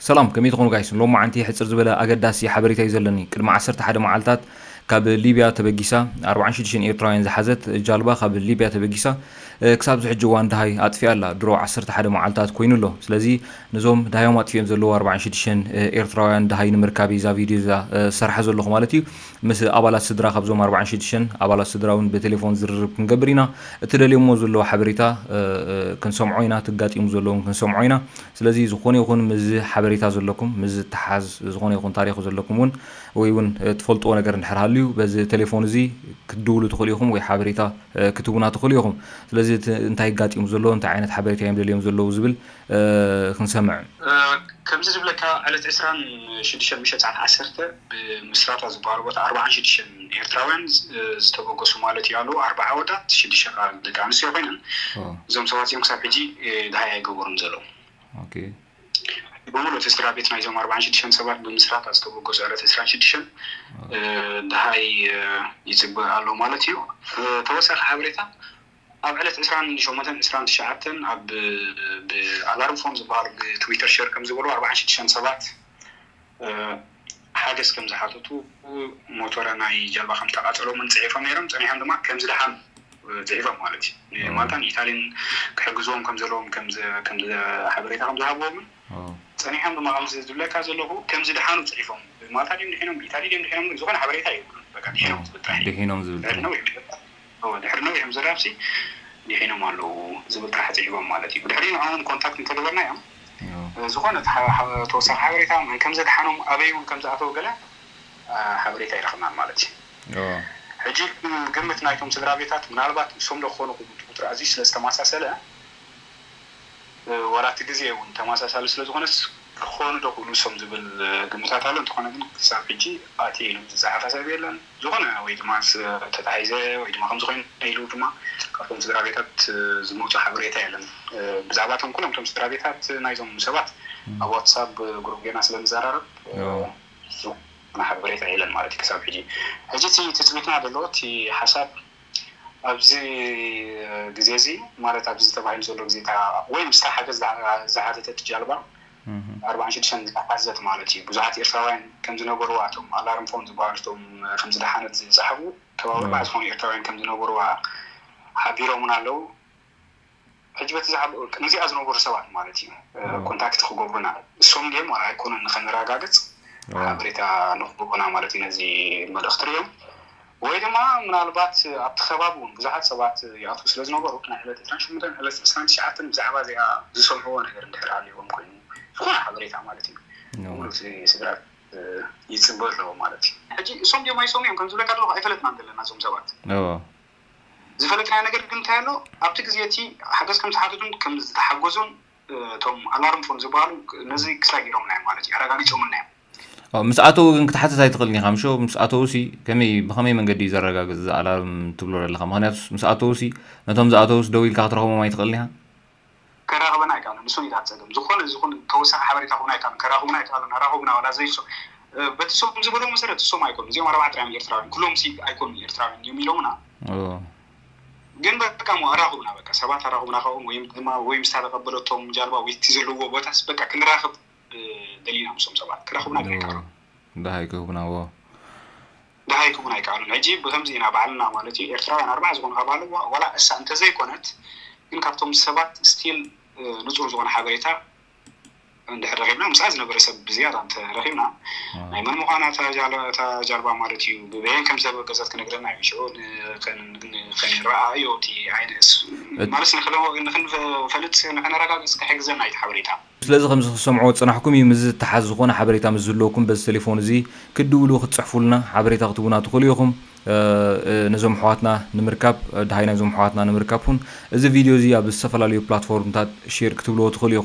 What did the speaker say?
ሰላም፣ ከመይ ትኾኑ ጋይስ? ሎማዓንቲ ሕጽር ዝበለ ኣገዳሲ ሓበሬታ እዩ ዘለኒ። ቅድሚ ዓሰርተ ሓደ መዓልታት ካብ ሊብያ ተበጊሳ፣ ኣርባዓን ሽዱሽተን ኤርትራውያን ዝሓዘት ጃልባ ካብ ሊብያ ተበጊሳ፣ እ፣ ክሳብ ዝሕጂ እዋን ደሃይ ኣጥፊኣ ኣላ። ድሮ ዓሰርተ ሓደ መዓልታት ኮይኑ ኣሎ። ስለዚ ነዞም ደሃዮም ኣጥፊኦም ዘለዉ ኣርባዓን ሽዱሽተን ኤርትራውያን ደሃይ ንምርካብ እዛ ቪድዮ እዛ፣ እ፣ ዝሰርሓ ዘለኹ ማለት እዩ። ምስ ኣባላት ስድራ ካብዞም ኣርባዓን ሽዱሽተን ኣባላት ስድራ እውን ብቴሌፎን ዝርርብ ክንገብር ኢና። እትደልዮሞ ዘለዉ ሓበሬታ፣ እ፣ እ፣ ክንሰምዖ ኢና፣ ትጋጢሙ ዘለዉ እውን ክንሰምዖ ኢና። ስለዚ ዝኾነ ይኹን ምስዚ ሓበሬታ ዘለኩም፣ ምስዚ እተሓዝ ዝኾነ ይኹን ታሪኽ ዘለኩም እውን፣ ወይ እውን፣ እ፣ ትፈልጥዎ ነገር እንድሕር ሃልዩ፣ በዚ ቴሌፎን እዚ ክትድውሉ ትኽእሉ ኢኹም ወይ ሓበሬታ፣ እ፣ ክትህቡና ትኽእሉ ኢኹም። ስለዚ እቲ እንታይ ኣጋጢሙ ዘሎ፣ እንታይ ዓይነት ሓበሬታ እዮም ደልዮም ዘለዉ ዝብል፣ እ፣ ክንሰምዕ። እ፣ ከምዚ ዝብለካ ዕለት ዕስራን ሽዱሽተን ምሸት ሰዓት ዓሰርተ ብምስራታ ዝበሃሉ ቦታ ኣርባዓን ሽዱሽተን ኤርትራውያን ዝ-፣ ዝተበገሱ ማለት እዩ ኣለዉ። ኣርባዓ ኣወዳት፣ ሽዱሽተ ከኣ ደቂ ኣንስትዮ ኮይነን። ኦ። እዞም ሰባት እዚኦም ክሳብ ሕጂ፣ እ፣ ደሃይ ኣይገበሩን ዘለዉ። ኦኬ። ብምሉእ እቲ ስድራ ቤት ናይዞም ኣርባዓን ሽዱሽተን ሰባት ብምስራታ ዝተበገሱ ዕለት ዕስራን ሽዱሽተን፣ ኦ። እ፣ ደሃይ፣ እ፣ ይጽበ ኣሎ ማለት እዩ። እ፣ ተወሳኺ ሓበሬታ ኣብ ዕለት ዕስራን ሸሞንተን ዕስራን ትሽዓተን ኣብ፣ ብ-፣ ብኣላርም ፎን ዝበሃሉ ብትዊተር ሸር ከም ዝበሉ ኣርባዓን ሽዱሽተን ሰባት፣ እ፣ ሓገዝ ከም ዝሓተቱ ሞቶረ ናይ ጀልባ ከም ዝተቓጸሎምን ጽሒፎም ነይሮም። ጸኒሖም ድማ ከም ዝደሓኑ፣ እ፣ ጽሒፎም ማለት እዩ። ኦ። ንማልታን ኢታሊን ክሕግዝዎም ከም ዘለዎም ከም ዝ-፣ ከም ዝ-፣ ሓበሬታ ከም ዝሃብዎምን ኦ። ጸኒሖም ድማ ከምዚ ዝብለካ ዘለኹ ከም ዝደሓኑ ጽሒፎም። ብማልታ ድዮም ድሒኖም፣ ብኢታሊ ድዮም ድሒኖም፣ ግን ዝኾነ ሓበሬታ የብሉን። በቃ ድሒኖም ኦ። ዝብል ጥራሕ እዩ። ድሒኖም ዝብል ድሕሪ ጥራሕ። ነዊሕ፣ ኦ፣ ድሕሪ ነዊሕ ምዝራብሲ ድሒኖም ኣለዉ ዝብል ጥራሕ ጽሒፎም ማለት እዩ። ብድሕሪ ንዕኦም ኮንታክት እንተገበርናዮም፣ ኦ። እ፣ ዝኾነ ተሓ-፣ ሓ-፣ ተወሳኺ ሓበሬታ መን ከም ዘድሓኖም፣ ኣበይ እውን ከም ዝኣተው ገለ፣ እ፣ ሓበሬታ ኣይረኽብናን ማለት እዩ። ኦ። ሕጂ፣ እ፣ ግምት ናይቶም ስድራ ቤታት ምናልባት እሶም ዶ ክኾኑ ክብል ቁጽሪ ኣዝዩ ስለ ዝተመሳሰለ፣ እ፣ ዋላ እቲ ግዜ እውን ተመሳሳሊ ስለ ዝኾነስ ክኾኑ ዶ ክብሉ እሶም ዝብል፣ እ፣ ግምታት ኣሎ። እንተኾነ ግን ክሳብ ሕጂ ኣትየ ኢሉ ዝጸሓፈ ሰብ የለን። ዝኾነ ወይ ድማ ስ-፣ ተታሒዘ ወይ ድማ ከምዚ ኮይኑ ኢሉ ድማ ካብቶም ስድራ ቤታት፣ እ፣ ዝመጹ ሓበሬታ የለን። እ፣ ብዛዕባቶም ኩሎም እቶም ስድራ ቤታት ናይዞም ሰባት ም። ኣብ ዋትሳፕ ግሩፕ ጌርና ስለ ንዘራረብ፣ እ፣ ኦ። ዝኾነ ሓበሬታ የለን ማለት እዩ ክሳብ ሕጂ። ሕጂ እቲ ትጽቢትና ዘሎ እቲ ሓሳብ ኣብዚ ግዜ እዚ ማለት ኣብዚ ተባሂሉ ዘሎ ግዜ እታ ወይ ምስታ ሓገዝ ዝሓ-፣ ዝሓተተት ጃልባ እህ። ኣርባዓን ሽዱሽተን ዝሓዘት ማለት እዩ። ብዙሓት ኤርትራውያን ከም ዝነበርዋ እቶም ኣላርም ፎን ዝበሃሉ እቶም ከም ዝደሓነት ዝጸሓፉ ከባቢ ኦ። ኣርባዓ ዝኾኑ ኤርትራውያን ከም ዝነበርዋ ሓቢሮምን ኣለዉ። ሕጂ በቲ ዝሓብ-፣ ነዚኣ ዝነበሩ ሰባት ማለት እዩ፣ እ፣ ኦ። ኮንታክት ክገብሩና። እሶም ድዮም ዋላ ኣይኮኑን ንኸነረጋግጽ ኦ። ሓበሬታ ንኽህቡና ማለት እዩ ነዚ መልእኽቲ ርእዮም። ወይ ድማ ምናልባት ኣብቲ ከባቢ እውን ብዙሓት ሰባት ይኣትዉ ስለ ዝነበሩ፣ ናይ ዕለት ዕስራን ሸሞንተን ዕለት ዕስራን ትሽዓተን ብዛዕባ እዚኣ ዝሰምዕዎ ነገር እንድሕር ሃልይዎም ኮይኑ፣ ዝኾነ ሓበሬታ ማለት እዩ። ኦ። ብምሉእ ስ-፣ ስድራ፣ እ፣ ይጽበ ኣለዎ ማለት እዩ። ሕጂ እሶም ድዮም ኣይሶም እዮም ከም ዝብለካ ዘለኹ ኣይፈለጥናን ዘለና እዞም ሰባት። ኦ። ዝፈለጥናዮ ነገር ግን እንታይ ኣሎ? ኣብቲ ግዜ እቲ ሓገዝ ከም ዝሓተቱን ከም ዝተሓገዙን፣ እ፣ እቶም ኣላርም ፎን ዝበሃሉ ነዚ ክሳይ ገይሮምና እዮም ማለት እዩ፣ ኣረጋጊጾምልና እዮም። ኦ፣ ምስ ኣተዉ ግን ክትሓትት ኣይትኽእልን ኢኻ፣ ምሾ? ምስ ኣተዉሲ ከመይ፣ ብኸመይ መንገዲ እዩ ዘረጋግጽ እዚ ኣላርም ትብሎ ዘለኻ? ምኽንያቱስ ምስ ኣተዉሲ ነቶም ዝኣተዉስ ደው ኢልካ ክትረኽቦም ኣይትኽእልን ኢኻ? ከራኽበና ኣይከኣለን። ንሱ እዩ እቲ ጸገም። ዝኾነ፣ ዝኾነ ተወሳኺ ሓበሬታ ክህቡና ኣይከኣሉን። ከራኽቡና ኣይከኣሉን። ኣራኽቡና ዋላ ዘይሶ-፣ እ፣ በቲ እሶም ዝበልዎ መሰረት እሶም ኣይኮኑን። እዚኦም ኣርባዕተ ጥራይ እዮም ኤርትራውያን። ኩሎም ሲ ኣይኮኑን ኤርትራውያን እዮም ኢሎምና። ኦ። ግን በቃ እሞ ኣራኽቡና፣ በቃ ሰባት ኣራኽቡና ካብኦም ወይ ድማ ወይ ምስታ ተቐበለቶም ጃልባ ወይ እቲ ዘለዎ ቦታስ በቃ ክንራኽብ፣ እ፣ ደሊና ምስኦም ሰባት። ክራኽቡና ግን ኦ። ኣይከኣሉን። ደሃይ ክህቡና፣ ዎ። ደሃይ ክህቡና ኣይከኣሉን። ሕጂ ብኸምዚ ኢና ባዕልና ማለት እዩ፣ ኤርትራውያን ኣርባዓ ዝኾኑ ካብ ኣለዋ፣ ዋላ እሳ እንተዘይኮነት፣ ግን ካብቶም ሰባት ስቲል፣ እ፣ ንጹር ዝኾነ ሓበሬታ እንድሕር ረኺብና፣ ምስኣ ዝነበረ ሰብ ብዝያዳ እንተ ረኺብና፣ ዋ። ናይ መን ምዃና እታ ጃል-፣ እታ ጃልባ ማለት እዩ፣ ብበየን ከም ዝተበገዘት ክነግረና እዩ። ሽዑ ን-፣ ከን-፣ ን-፣ ከንረኣዮ እቲ ዓይነስ-፣ እት- ማለት ንኽለ-፣ ንኽንፈልጥ፣ ንኽነረጋግጽ ክሕግዘና እዩ እቲ ሓበሬታ። ስለዚ ከምዚ ክትሰምዕዎ ዝጸናሕኩም እዩ፣ ምስ ዝተሓዝ ዝኾነ ሓበሬታ ምስ ዝህልወኩም በዚ ቴሌፎን እዚ ክትድውሉ ክትጽሕፉልና ሓበሬታ ክትህቡና ትኽእሉ ኢኹም። እ፣ እ፣ ነዞም ኣሕዋትና ንምርካብ፣ እ፣ ደሃይ ናይዞም ኣሕዋትና ንምርካብ እውን እዚ ቪድዮ እዚ ኣብ ዝተፈላለዩ ፕላትፎርምታት ሼር ክትብልዎ ትኽእሉ ኢኹም።